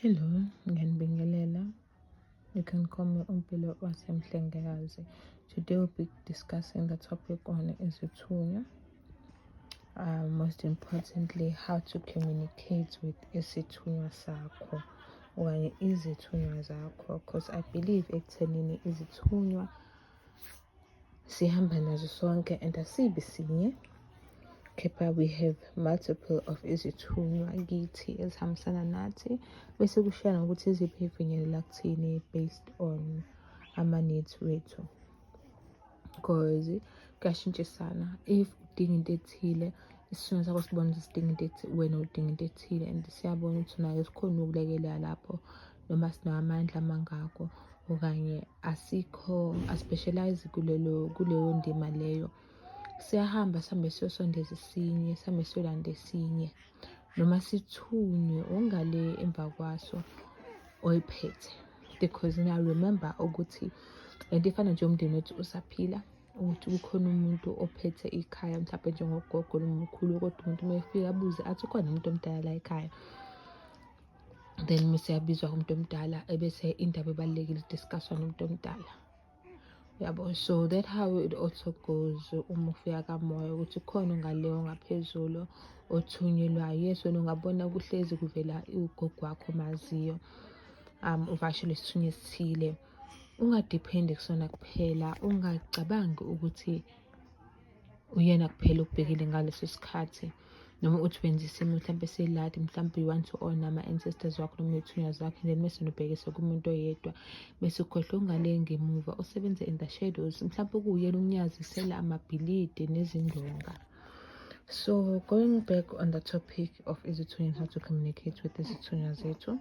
Hello, ngiyanibingelela. You can call me uMpilo waseMhlengikazi. Today we'll be discussing the topic on izithunywa. Most importantly, how to communicate with isithunywa sakho okanye izithunywa zakho, because I believe ekuthenini izithunywa sihamba nazo sonke and asibi sinye, kepha we have multiple of izithunywa kithi ezihambisana nathi, bese kushiyana ngokuthi iziphi ey'finyelela kuthini based on ama-needs wethu, because kuyashintshisana. If udinga into ethile, isithunywa sakho sibona ukuthi sidinga into ethile, wena udinga into ethile, and siyabona ukuthi nayo sikhona ukulekelela lapho, noma sinawo amandla amangako okanye asikho, a-specialize kulelo kuleyo ndima leyo. Siyahamba, sihambe siyosondeza esinye, sihambe siyolanda esinye, noma sithunywe ongale emva kwaso oyiphethe, because now remember ukuthi lento ifana nje umndeni wethu usaphila, ukuthi kukhona umuntu ophethe ikhaya, mhlawumbe njengogogo noma umkhulu, kodwa umuntu uma efika abuze athi ukhona umuntu omdala la ekhaya, then mase yabizwa umuntu omdala, ebese indaba ebalulekile i-discusswa nomuntu omdala, yabo. So that how it also goes uma ufika kamoya, ukuthi khona ongaleyo ngaphezulu othunyelwayo. Yes, wena ungabona kuhlezi kuvela ugogo wakho maziyo, uvakashele isithunywa esithile. Unga-dependi kusona kuphela, ungacabangi ukuthi uyena kuphela okubhekile ngaleso sikhathi, noma uthi wenza isimo mhlawumbe seladi, mhlawumbe you want to honor ama-ancestors wakho noma iy'thunywa zakho, and then mese nobhekise kumuntu oyedwa, bese ukhohlwa ongale ngemuva osebenza in the shadows, mhlawumbe kuwuyena ukunyazisela amabhilidi nezindonga. So going back on the topic of izithunywa and how to communicate with izithunywa zethu,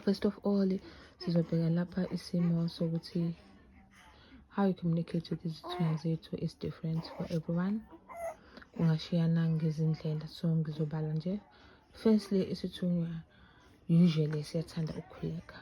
first of all sizobheka lapha isimo sokuthi how you communicate with izithunywa zethu is different for everyone, kungashiyana ngezindlela. So ngizobala nje. Firstly, isithunywa usually siyathanda ukukhuleka.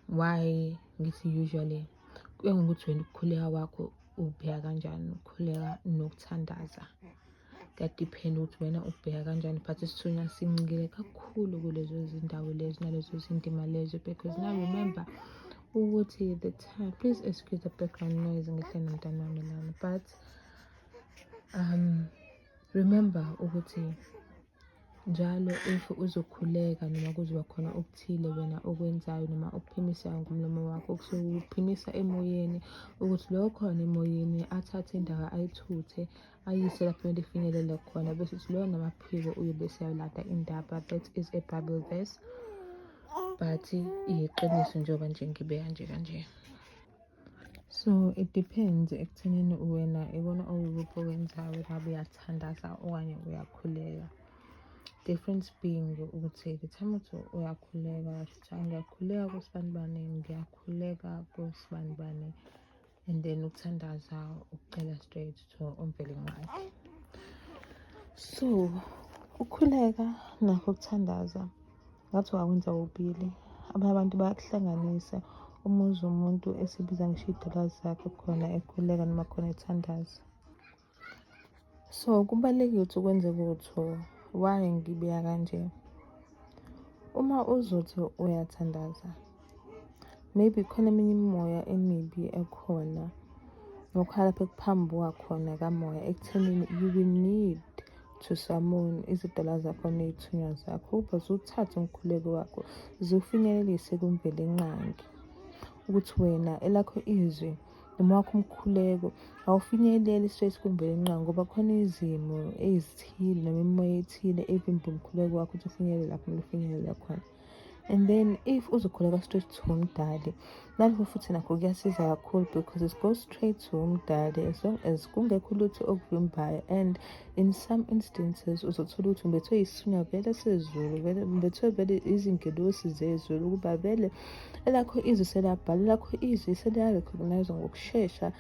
Why ngithi usually? Kuya ngokuthi wena ukukhuleka kwakho ubheka kanjani. Ukukhuleka nokuthandaza kuya-depend ukuthi wena ubheka kanjani, but isithunywa sincikile kakhulu kulezo zindawo lezo nalezo zindima lezo, because now remember ukuthi the time, please excuse the background noise, ngihleli nomntana wami lana, but remember ukuthi njalo if uzokhuleka noma kuzoba khona okuthile wena okwenzayo noma okuphimisayo ngomlomo wakho, kusuke ukuphimisa emoyeni, ukuthi lo khona emoyeni athathe indawo, ayithuthe, ayise lapho kumele ifinyelele khona, bese uthi loyo namaphiko uyobe eseyolanda indaba. That is a Bible verse, but iyiqiniso njengoba nje ngibeka nje kanje. So it depends ekuthenini wena ikona okukuphi okwenzayo, ngabe uyathandaza okanye uyakhuleka. Difference being ukuthi the time uthi uyakhuleka, shuthi ngiyakhuleka kusibanibani, ngiyakhuleka kusibanibani, and then ukuthandaza ukucela straight to uMvelinqangi. So ukukhuleka nakho ukuthandaza ngathi wakwenza kokubili. Abanye abantu bayakuhlanganisa, umuzi umuntu esibiza ngisho iy'dalwa zakhe khona ekhuleka noma khona ethandaza. So kubalulekile ukuthi ukwenze kuwu-two. Why ngibeka kanje? Uma uzothi uyathandaza, maybe khona eminye imimoya emibi ekhona nokhala lapho ekuphambuka khona kamoya ekuthenini you will need to summon izidalwa zakho ney'thunywa zakho ukuba ziwuthathe umkhuleko wakho, ziwufinyelelise kuMvelinqangi, ukuthi wena elakho izwi noma wakho umkhuleko awufinyeleli straight kuMvelinqangi, ngoba khona izimo ezithile noma imimoya ethile evimba umkhuleko wakho ukuthi ufinyelele lapho kumele ufinyelele khona. And then if uzokhuleka straight to uMdali, nalokho futhi nakho kuyasiza kakhulu, because it goes straight to uMdali as long as kungekho lutho okuvimbayo. And in some instances uzothola ukuthi umbethwe isithunywa vele sezulu, vele umbethwe vele izingelosi zezulu, ukuba vele elakho izwi seliyabhala, elakho izwi seliya-recognize ngokushesha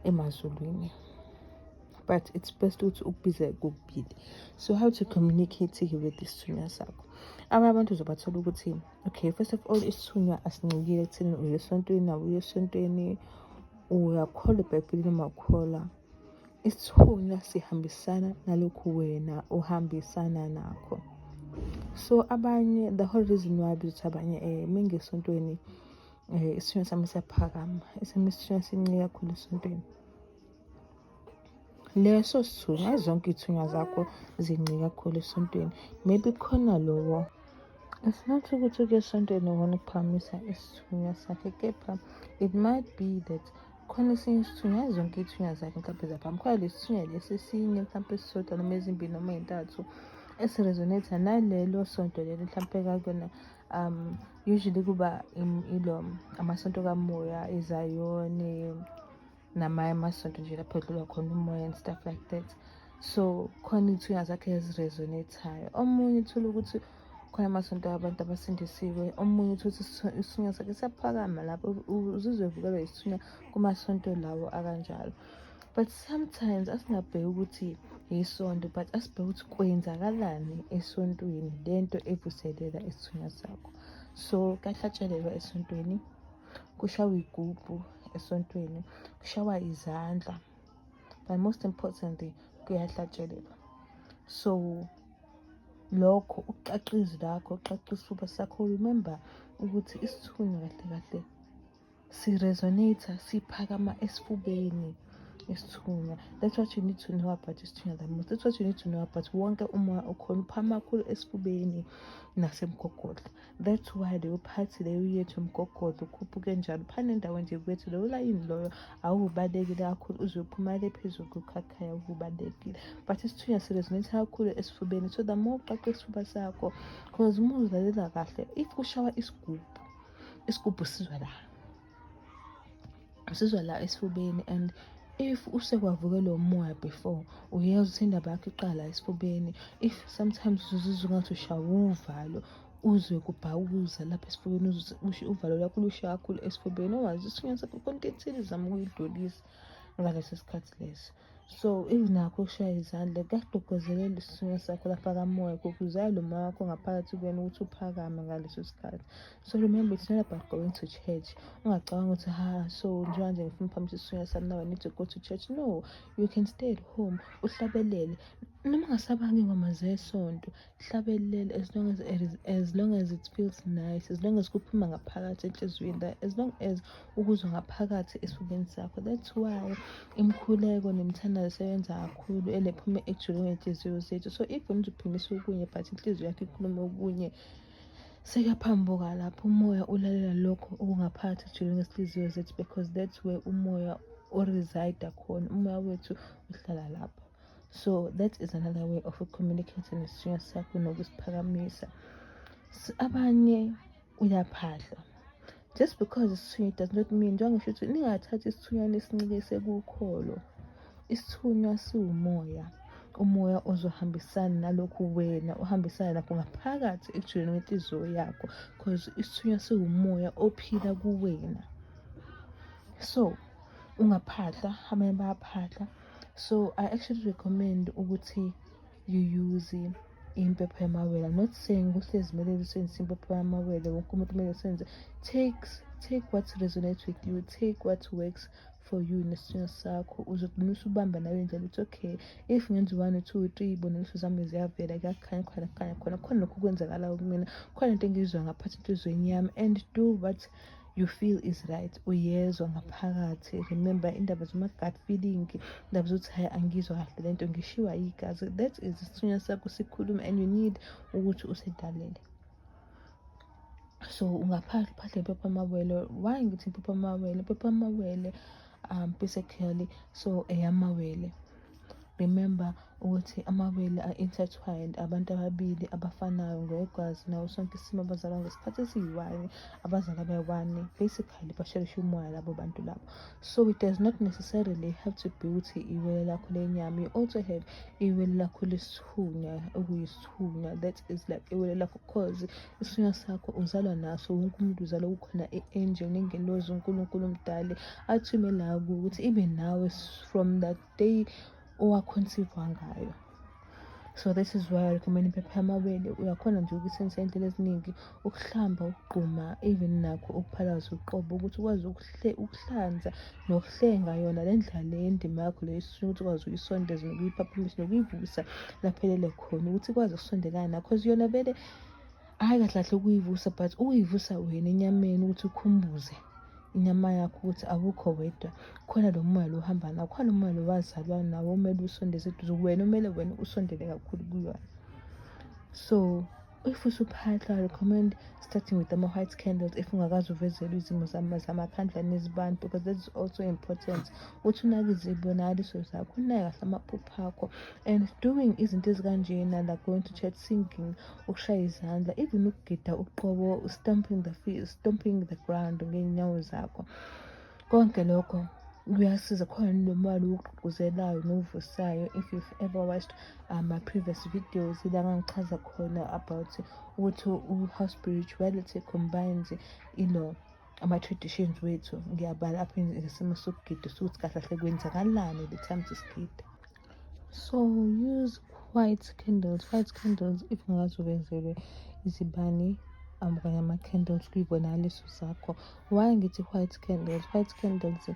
emazulwini. But it's best ukuthi ukubize kokubili. So how to communicate with isithunywa sakho? Abanye abantu uzobathola ukuthi, okay, first of all, isithunywa asincikile ekutheni uye esontweni, awuye esontweni, uyakholwa ebhayibhelini noma ukholwa. Isithunywa sihambisana nalokhu wena ohambisana nakho. So abanye, the whole reason why ukuthi abanye mengesontweni isithunywa sami siyaphakama, esami isithunywa sincike kakhulu esontweni. Leso sithunywa, zonke iy'thunywa zakho zincike kakhulu esontweni. Maybe khona lowo. It's not ukuthi ukuya esontweni wona ukuphakamisa isithunywa sakhe, kepha it might be that khona esinye isithunywa, zonke iy'thunywa zakhe mhlawumbe zaphakama. Khona lesi sithunywa lesi esinye mhlawumpe esisodwa noma ezimbili noma ey'ntathu esi-resonate nalelo sonto lelo mhlampe kakuyona. Usually kuba ilo amasonto kamoya, iZayoni namanye amasonto nje lapho edlula khona umoya and stuff like that. So khona iy'thunywa zakhe ezi-resonate-ayo. Omunye uthole ukuthi khona amasonto abantu abasindisiwe, omunye uthole ukuthi isithunywa sakhe siyaphakama lapho, uzizwe evukelwa isithunywa kumasonto lawo akanjalo. But sometimes asingabheki ukuthi isonto, but asibheke ukuthi kwenzakalani esontweni, lento evuselela isithunywa sakho. So kuyahlatshelelwa esontweni, kushawa iy'gubhu esontweni, kushawa izandla, but most importantly kuyahlatshelelwa. So lokho ukuqaqa izwi lakho, uqaqa isifuba sakho. Remember ukuthi isithunywa kahle kahle si-resonate, siphakama esifubeni isithunywa. That's what you need to know about isithunywa the most. That's what you need to know about wonke umoya okhona, uphakama kakhulu esifubeni nasemgogodla. That's why leyo part leyo yethu umgogodla ukhuphuke njalo phana endawo nje kwethu, loyo layini loyo awubalekile kakhulu uze uphuma le phezulu kukhakhaya, ubalekile. But isithunywa si-resonate kakhulu esifubeni. So the more uqaqa isifuba sakho, because uma uzilalela kahle, if kushawa isigubhu, isigubhu sizwa la, usizwa la esifubeni. And if usekwavukelwa umoya before, uyezwa ukuthi indaba yakho iqala esifubeni. If sometimes uzizwa ungathi ushawa uvalo, uzwe kubhawuza lapha esifubeni, uzwe uvalo lwakho lusha kakhulu esifubeni, ungazi isithunywa sakho khona into ethile izama ukuyidlulisa ngaleso sikhathi leso. So if nakho ukushaya izandla kuyakugqugquzelela isithunywa sakho lapha kamoya, kugqugquzela lo moya wakho ngaphakathi kuwena ukuthi uphakame ngaleso sikhathi. So remember, it's not about going to church. Ungacabangi ukuthi ha, so njengoba nje ngifuna ukuphakamisa isithunywa sami, now I need to go to church. No, you can stay at home, uhlabelele noma ungasabanga iy'ngoma zesonto, hlabelele as long as it feels nice, as long as kuphuma ngaphakathi enhliziyweni, as long as ukuzwa ngaphakathi esifubeni sakho. That's why imikhuleko nemithandazo isebenza kakhulu elephuma ekujuleni kwenhliziyo zethu. So if wena uzophimisa okunye but inhliziyo yakho ikhuluma okunye, sekuyaphambuka lapho. Umoya ulalela lokho okungaphakathi ekujuleni kwezinhliziyo zethu, because that's where umoya o-reside khona, umoya wethu uhlala lapho. So that is another way of communicating nesithunywa sakho nokusiphakamisa. Abanye uyaphahla. Just because isithunywa does not mean, njengoba ngisho ukuthi ningathathi isithunywa nisincikise kukholo. Isithunywa siwumoya, umoya ozohambisana nalokhu wena uhambisana nakho ngaphakathi ekujuleni kwenhliziyo yakho, because isithunywa siwumoya ophila kuwena. So ungaphahla, abanye bayaphahla. So I actually recommend ukuthi you use impepho yamawele. I'm not saying kuhlezi kumele usebenzise impepho yamawele, wonke umuntu kumele usenze. Take what resonates with you, take what works for you nesithunywa sakho. Uzogcina usubamba nayo indlela ukuthi okay, if ngenza u-one, two, three, iy'bonakaliso zami ziyavela, kuyakhanya khona, kukhanya khona, khona lokhu okwenzakalayo kumina, khona into engiyizwa ngaphakathi enhliziyweni yami, and do what you feel is right. Uyezwa ngaphakathi. Remember indaba zama-gut feeling, indaba zokuthi hhayi, angizwa kahle lento, ngishiwa igazi. That is isithunywa sakho sikhuluma and you need ukuthi usidalele. So ungaphahla, uphahle impepho yamawele. Why ngithi impepho yamawele? Impepho yamawele basically so eyamawele. Remember ukuthi amawele are intertwined, abantu ababili abafanayo ngokwazi nawo sonke isimo, abazalwa ngesikhathi esiyi-one, abazali abayi-one, basically basherisha umoya labo bantu labo. So it does not necessarily have to be ukuthi iwele lakho lenyama. You also have iwele lakho lesithunywa, okuyisithunywa that is like iwele lakho, cause isithunywa sakho uzalwa naso. Wonke umuntu uzalwa kukhona i-angel nengelozi uNkulunkulu umdali athumela ukuthi ibe nawe from that day owa-conceive-wa ngayo. So this is why I recommend impepho yamabele. Uyakhona nje ukuyisebenzisa iy'ndlela eziningi, ukuhlamba, ukugquma, even nakho ukuphalaza uqobo, ukuthi ukwazi ukuhlanza nokuhlenga yona le ndlela le yendima yakho le yesithunywa, ukuthi ukwazi ukuyisondeza nokuyiphaphamisa nokuyivusa lapho elele khona, ukuthi ikwazi ukusondelana nakho, cause yona vele hhayi kahle kahle ukuyivusa, but ukuyivusa wena enyameni, ukuthi ukhumbuze inyama yakho ukuthi awukho wedwa, khona lo moya lo uhamba nawo, khona umoya lo wazalwa nawo omele usondeze eduze wena, omele wena usondele kakhulu kuyona. So if usuphahla, I recommend starting with ama-white candles if ungakaze uvezelwe izimo zamakhandlela nezibani, because that is also important ukuthi unake izibonakaliso zakho, unake kahle amaphupho akho and doing izinto ezikanjena, like going to church, singing, ukushaya izandla, even ukugida uqobo, stomping the feet, stomping the ground ngey'nyawo zakho. Konke lokho kuyasiza. Khona lo mali owugqugquzelayo novusayo. If you've ever watched my previous videos, ila ngangichaza khona about ukuthi how spirituality combines ilo ama-traditions wethu, ngiyabala lapho ngesimo sokugida, ukuthi kahle kahle kwenzakalani the time sesigida. So use white candles. White candles if ungakaze uvenzelwe izibani okanye ama-candles kuyibonakaliso zakho. Why ngithi white candles? White candles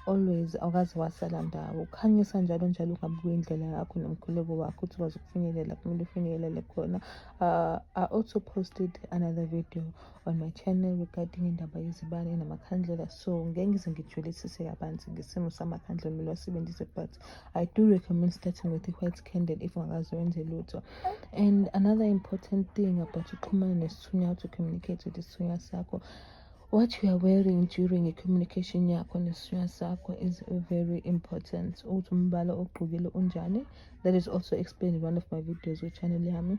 always awukaze wasala ndawo, ukhanyisa njalo njalo, ungabe kuyindlela yakho nomkhuleko wakho ukuthi ukwazi ukufinyelela kumele ufinyelele khona. I also posted another video on my channel regarding indaba yezibane namakhandlela, so ngeke ngize ngijulisise kabanzi ngesimo samakhandlela kumele wasebenzise, but I do recommend starting with the white candle if ungakaze wenze lutho. And another important thing about ukuxhumana nesithunywa, how to communicate with isithunywa sakho, what you are wearing during i-communication yakho nesithunywa sakho is very important, ukuthi umbala ogqokile unjani. That is also explained in one of my videos kwi-channel yami.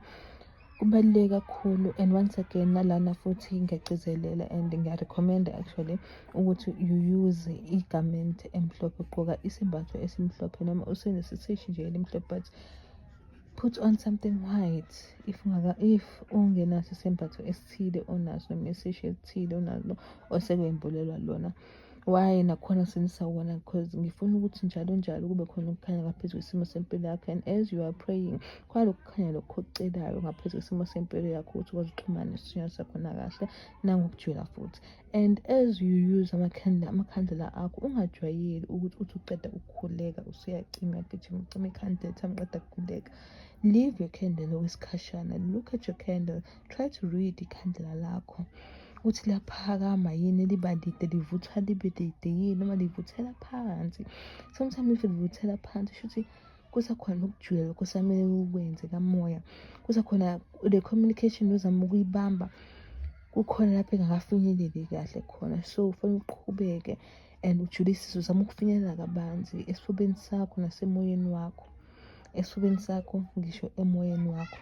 Kubaluleke kakhulu. And once again, nalana futhi ngiyagcizelela and ngiya-recommenda actually ukuthi you use i-garment emhlophe, ugqoka isembatho esimhlophe noma usebenzise nje elimhlophe, but put on something white if ungaka, if ungenaso isembatho esithile onaso noma isisho esithile onalo osekwembulelwa lona. Why nakhona senzisa wona? Because ngifuna ukuthi njalo njalo kube khona ukukhanya ngaphezu kwesimo sempilo yakho, and as you are praying, khona lokhu kukhanya lokhu okucelayo ngaphezu kwesimo sempilo yakho, ukuthi ukwazi ukuxhumana nesithunywa sakho nakahle nangokujula futhi. And as you use amakhandlela akho, ungajwayeli ukuthi uthi uqeda ukukhuleka usuyacima, gijima ucima ikhandlela time uqeda ukukhuleka. Leave your candle okwesikhashana. Look at your candle, try to read ikhandlela lakho ukuthi liyaphakama yini, liba lide, livutha libe lide yini noma livuthela phansi. Sometimes if livuthela phansi, shuthi kusakhona ukujula lokho osamele ukwenze kamoya, kusakhona le communication ozama ukuyibamba, kukhona lapho engakafinyeleli kahle khona. So ufanele uqhubeke and ujulisise, uzame ukufinyelela kabanzi esifubeni sakho nasemoyeni wakho, esifubeni sakho ngisho emoyeni wakho.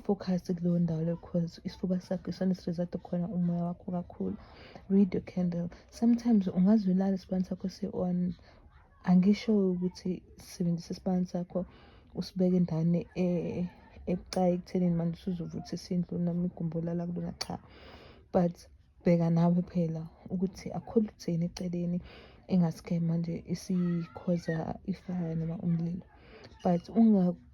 Focus kuleyo ndawo leyo, because isifuba sakho isona esireside khona umoya wakho kakhulu. Read your candle. Sometimes ungaze ulale isibani sakho si-on. Angisho ukuthi sebenzisa isibani sakho usibeke endaweni ebucayi ekuthenini manje usuzovuthisa indlu noma igumbi olala kulona, cha, but bheka nawe phela ukuthi akukho lutho yini eceleni engathi-ke manje isikhoza ifire noma umlilo. But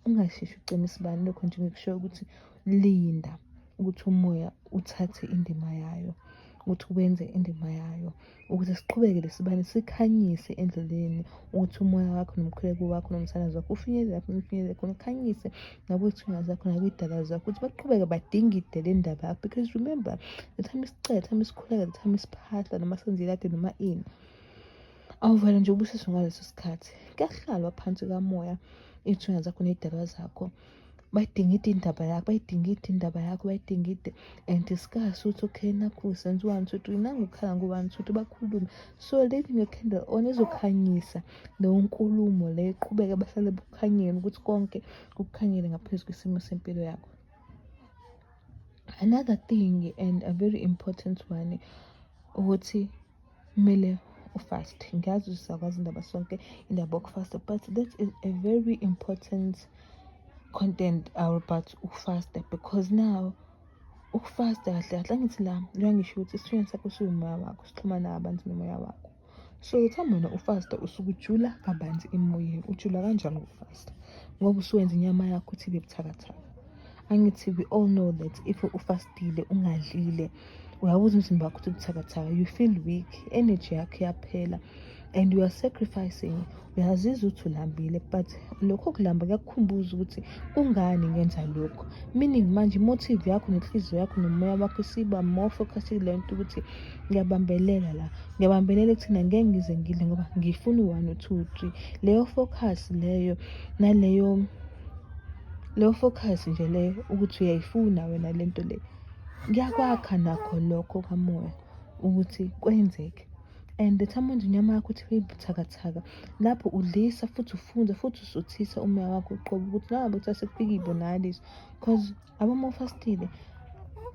ungasheshi ucime isibani. Lokho nje ngikusho ukuthi linda ukuthi umoya uthathe indima yayo, ukuthi wenze indima yayo, ukuthi siqhubeke lesibane sikhanyise endleleni, ukuthi umoya wakho nomkhuleko wakho nomthandazo wakho ufinyelele lapho ufinyelele khona, ukhanyise nakwiy'thunywa zakho nakwiy'dalwa zakho, ukuthi baqhubeke badingide le ndaba yakho. Because remember, the time isicela, the time isikhuleka, the time isiphahla noma senze iladi noma ini, awuvele nje ubusiswe ngaleso sikhathi. Kuyahlalwa phansi kamoya, iy'thunywa zakho ney'dalwa zakho bayidingide indaba yakho, bayidingide indaba yakho, bayidingide and discuss ukuthi okay, nakhu senze u-one two three, nangukhala ngo-one two three, bakhulume. So leaving your candle on izokhanyisa leyo nkulumo leyo, iqhubeke, bahlale bukhanyeni, ukuthi konke kukukhanyele ngaphezu kwesimo sempilo yakho. Another thing and a very important one, ukuthi kumele ufast. Ngiyazi ukuthi siyakwazi indaba sonke, indaba yokufasta, but that is a very important content about ukufasta, because now ukufasta kahle kahle, angithi la njengoba ngisho ukuthi isithunywa sakho siwumoya wakho, sixhumana kabanzi nomoya wakho. So the time wena ufasta, usuke ujula kabanzi emoyeni. Ujula kanjani ukufasta? Ngoba usuwenza inyama yakho ukuthi ibe buthakathaka. Angithi we all know that if ufastile, ungadlile, uyawuzwa umzimba wakho ukuthi ubuthakathaka. You feel weak, energy yakho iyaphela and you are sacrificing. Uyazizwa ukuthi ulambile, but lokho kulamba kuyakukhumbuza ukuthi kungani ngenza lokho, meaning manje imotive yakho nenhliziyo yakho nomoya wakho isiba more focused kule nto ukuthi ngiyabambelela la, ngiyabambelela ekuthina ngeke ngize ngidle ngoba ngifuna u-one, u-two, u-three. Leyo focus leyo, naleyo leyo focus nje leyo ukuthi uyayifuna wena lento le, kuyakwakha nakho lokho kamoya ukuthi kwenzeke. And the time wenza inyama yakho ukuthi ibe buthakathaka, lapho udlisa futhi ufunza futhi usuthisa umoya wakho uqobo ukuthi nangabe kuthiwa sekufika iy'bonakaliso, 'cause abo uma ufastile,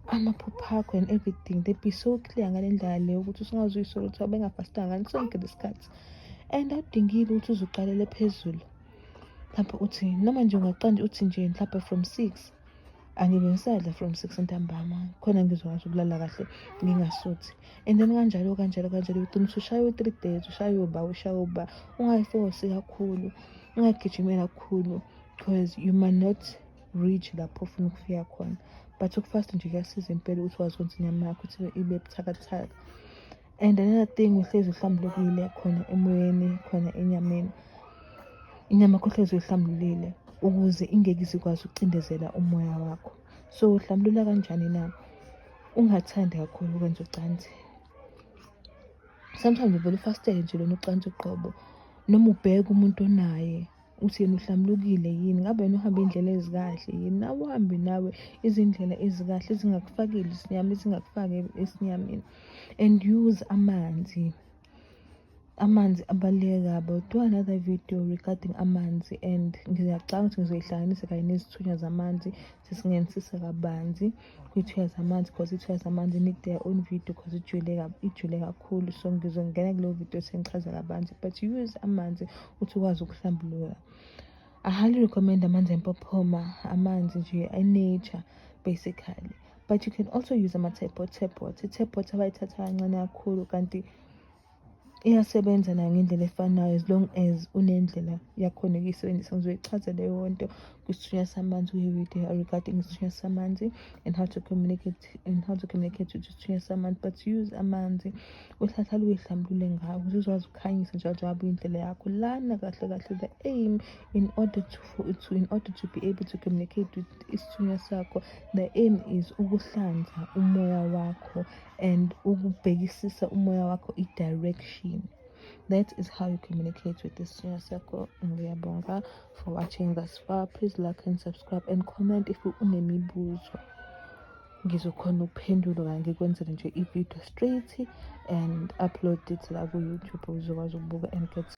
amaphupho akho and everything, they be so clear ngale ndlela leyo ukuthi usungaze uyisole ukuthi bengafastanga ngani sonke lesikhathi. And awudingile ukuthi uze uqalele phezulu. Mhlawumpe uthi noma nje ungaqala nje uthi nje mhlawumpe from 6 angibe ngisadla, from 6 ntambama, khona ngizokwazi ukulala kahle ngingasuthi. And then kanjalo kanjalo kanjalo, ugcina usushaya u-3 days, ushaye uba, ushaye uba. Ungayifosi kakhulu, ungagijimeli kakhulu, because you might not reach lapho ofuna ukufika khona. But ukufasta nje kuyasiza impela ukuthi ukwazi ukwenza inyama yakho ukuthi ibe buthakathaka. And another thing, uhlezi uhlambulukile khona emoyeni, khona enyameni. Inyama yakho uhlezi uyihlambululile ukuze ingeke ize ikwazi ukucindezela umoya wakho. So uhlambulula kanjani na? Ungathandi kakhulu ukwenza ucansi. Sometimes uvele ufastele nje lona ucansi uqobo, noma ubheke umuntu onaye uthi yena uhlambulukile yini, ngabe yena uhambe iy'ndlela ezikahle yini, nawe uhambe nawe izindlela ezikahle ezingakufakeli isinyama, ezingakufaki esinyameni. And use amanzi. Amanzi abaluleke kabi. I'll do another video regarding amanzi and ngiyacabanga ukuthi ngizoyihlanganisa kanye nezithunywa zamanzi, sesingenisise kabanzi kwiy'thunywa zamanzi, because iy'thunywa zamanzi need their own video because ijule kakhulu. So ngizongena kuleyo video sengichaza kabanzi, but use amanzi ukuthi ukwazi ukuhlambuluka. I highly recommend amanzi empophoma, amanzi nje e-nature basically, but you can also use ama-tap tap water. I-tap water bayithatha kancane kakhulu, kanti iyasebenza nayo ngendlela efanayo as long as unendlela yakhona ukuyisebenzisa. Ngizoyichaza leyo nto kwisithunywa samanzi, kwi-video regarding isithunywa samanzi and how to communicate with isithunywa samanzi. But use amanzi, uhlale uyihlambulule ngawo ukuze uzokwazi ukukhanyisa njalo njengoba indlela yakho lana. Kahle kahle, the aim in order to be able to communicate with isithunywa sakho, the aim is ukuhlanza umoya wakho and ukubhekisisa umoya wakho i-direction. That is how you communicate with isithunywa sakho. Ngiyabonga for watching thus far. Please like and subscribe and comment if unemibuzo, ngizokhona ukuphendula okanye ngikwenzele nje i-video straight and upload it la ku-YouTube, uzokwazi ukubuka and get